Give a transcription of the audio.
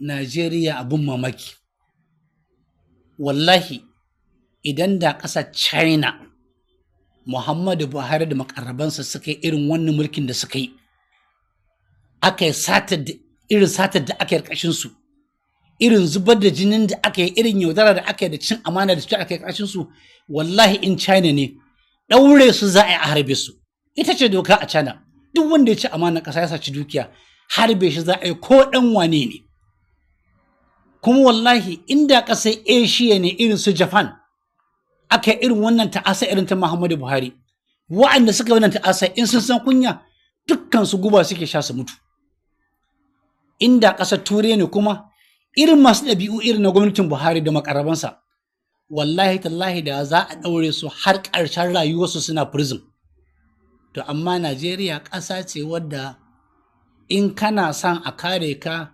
Najeriya abun mamaki. Wallahi idan da ƙasar China Muhammadu Buhari da makarrabansa suka yi irin wannan mulkin da suka yi, aka yi satar da irin satar da aka yi ƙarƙashin su, irin zubar da jinin da aka yi, irin yaudara da aka yi da cin amana da cuta aka yi ƙarƙashin su, wallahi in China ne, ɗaure su za a yi a harbe su. Ita ce doka a China. Duk wanda ya ci amana ƙasa, ya saci dukiya, harbe shi za a yi, ko ɗan wane ne. Kuma wallahi inda ƙasar Asia ne, irin su Japan, aka yi irin wannan ta'asa irin ta Muhammadu Buhari, wa'anda suka wannan ta'asa, in sun san kunya, dukkan su guba suke sha su mutu. Inda ƙasar Turai ne kuma, irin masu ɗabi'u irin na gwamnatin Buhari da makarabansa, wallahi tallahi da za a ɗaure su har ƙarshen rayuwarsu suna prison. To amma Najeriya ƙasa ce wadda in kana son a kare ka